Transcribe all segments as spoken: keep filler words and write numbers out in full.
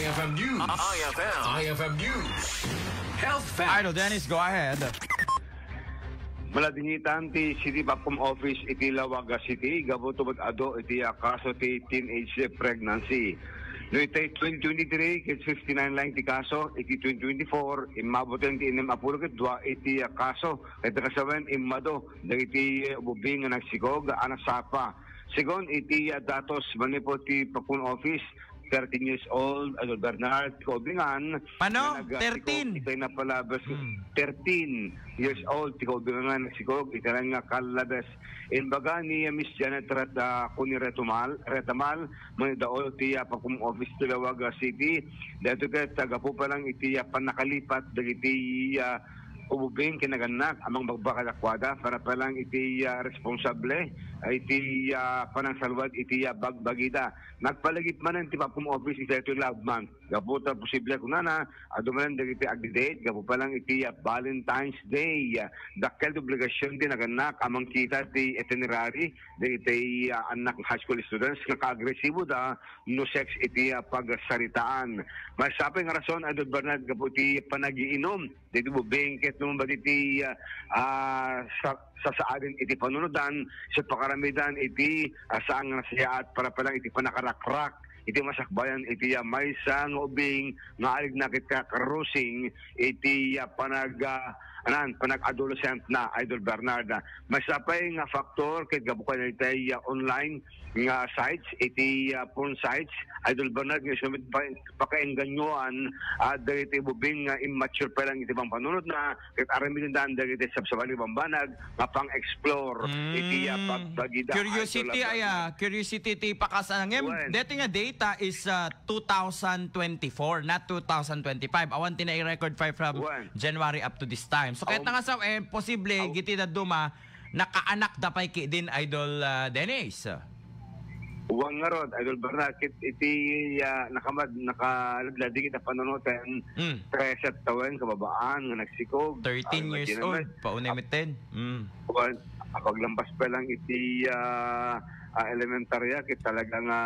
I F M News. I F M. I F M News. Health Facts. Idol Dennis, go ahead. Maladingitan ti City Popcom Office iti Laoag City gapu to met adu iti, ah, kaso ti teenage pregnancy. No iti twenty twenty-three, ket fifty-nine lang ti kaso, iti twenty twenty-four, immabuten ti innem a pulo ket dua iti, ah, kaso, ket kasawen immadu dagiti, ah, ubing nga nagsikog a nasapa. Segun iti, ah, datos manipud ti Popcom Office, thirteen years old, Idol Bernard, ti kaubingan. Mano? Nga nagsikog thirteen? Iti napalabas. Hmm. Thirteen years old, ti kaubingan nga nagsikog iti nga kalabas. Imbaga ni Miss Janet Ret-, ah, Cuni Retamal, Retamal, mangdaol ti, ah, Popcom Office ti Laoag City. Daytoy ket, ah, gapu pa lang iti, ah, pannakalipat dagiti, ah, ubing kinagannak, amang bagbaka dakuada, para pa lang iti, ah, responsable, ah, iti, ah, panangsalwad iti, ah, bagbagida. Nagpalagip manen ti Popcom Office iti daytoy nga love month. Gapu ta posible kunana, adu manen dagiti agdi-date, gapu pa lang iti, ah, Valentine's Day. Dakkel ti obligasion ti nagannak a mangkita ti itinerary dagiti, ah, annak high school students nga kaagresibo da no sex iti, ah, pagsaritaan. Masapay nga rason, Idol Bernard, gapu iti panagiinum dagiti ubing ket no madi ti, ah, ah, sa-, sasaaden iti panunotan, sa pakaramidan iti, ah, saan nga nasayaat para pa lang iti panakarakrak iti masakbayan iti, ah, maysa nga ubing nga aligna ket kakrusing iti, ah, panag-, ah, anan, panag-adolescent na, Idol Bernard. Masapay nga factor ket gapu kadagiti, ah, online nga sites, iti, ah, porn sites, Idol Bernard, nga isu met pa-, pakaengganyoan, ah, dagiti ubing nga immature pa lang iti pampanunotna, ket aramidenda dagiti sabsabali bambanag nga pang-explore iti, ah, Mm. pagbagida, Curiosity, Idol aya, Bernard. Curiosity ti pakasangem. Wen. Deti nga data is, ah, two thousand twenty-four, not two thousand twenty-five. Awan ti nai-record pa from Wen. January up to this time. So, ket Awan. Nga sa, eh, posible, Aw. Giti dadduma, nakaanakda pay ketdin, Idol, ah, Dennis. Wen ngarud, Idol Bernard, ket iti, ah, nakamad-, nakaladladi ket a panunoten, Mm. trese tawen kababaan nga nagsikog. Thirteen Ay, years imagine old, naman. Paunay Ap-, metten. Mm. Wen, apaglampas pa lang iti, ah, ah, elementarya, ket talaga nga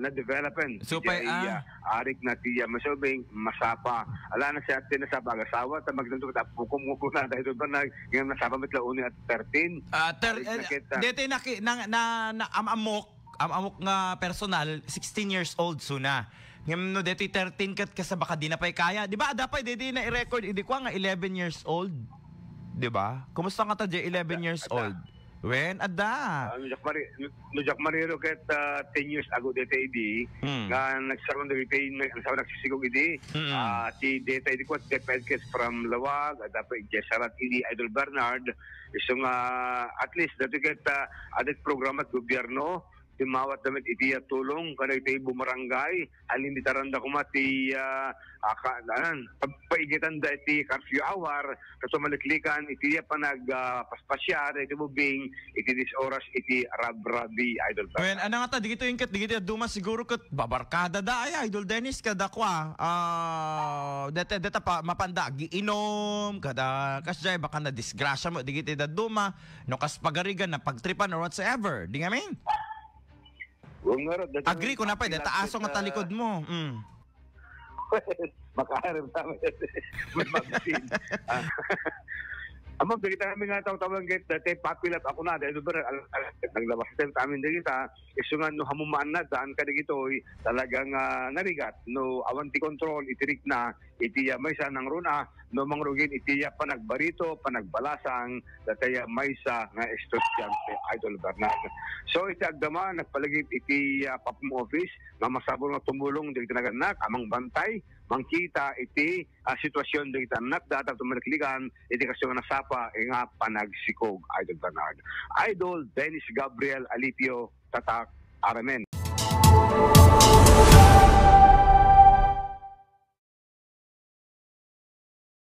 na-developen. So, pay, Iti, ah, ah, arik na ti, ah, masubing, masapa. Ala na siya, ti nasapa, agasawa, ta magdamdam, ta pukom, mo kuna, dahil ba na, ngayon nasapa, met la uni at thirteen. Ah, ter-, Arik na eh, kita. Dete na ki-, na, na, na, am-amok, am-amok nga personal, sixteen years old, suna. Ngem no dete thirteen ket kasa baka di na pay kaya. Di ba, adda pay, dete na i-record, idi kwa nga eleven years old. Di ba? Kumusta nga ta, Jay, eleven Adda, years adda. Old? Wen, adda. Ah, no Jack Mari-, no Jack Mariro ket, ah, ten years ago dayta idi, Hmm. nga nagsarong dagiti, nagsarong nagsisigog idi, Mm. ah, ti dayta idi ko, DepEd ket from Laoag, adda pa Jessarat idi, Idol Bernard, isu nga, at least, dati ket, ah, adat programa ti gobyerno, ti mawat damit iti, ah, tulong, kadagiti bumarangay, alimitaran da kuma ti, ah, ah, ka-, anan, pag-, paigitanda iti curfew hour, kaso maliklikan iti panag, ah, paspasya, iti bubing, iti dis oras, iti rabrabi, Idol Bernard. Wen, ano nga ta, digito yung ket, digito yung duma siguro ket babarkada da, ay, Idol Dennis, kada kwa, ah, deta, deta pa, mapanda, giinom, kada, kasjay, baka na disgrasya mo, digito yung duma, no, kas pagarigan, na pagtripan or whatsoever, di nga min? Wen ngarud, dati Agree ko na pa, papilat deta aso nga ket, talikod ah, mo. Mm. Makaarem namin. Good magazine. Ah. Amang, dagita kami nga taw-tawanget, dati papilat ako na, dahil ba, al-, al-, naglabas tayo sa amin dagita, isu nga no hamumaan na, daan ka dagitoy, talagang, ah, narigat, no, awan ti control, itirik na, iti, ah, maysa nangruna, no, mangrugin, iti, ah, panagbarito, panagbalasang, dati, ah, maysa nga estudyante, Idol Bernard. So, iti agdama, nagpalagip iti, ah, Popcom office, nga masapul nga tumulong dagiti nagannak a mangbantay, mangkita iti, ah, sitwasyon dagiti annak da tapno maliklikan iti kasu nga nasapa nga panagsikog, Idol Bernard. Idol Dennis Gabriel Alipio, Tatak, Aramen.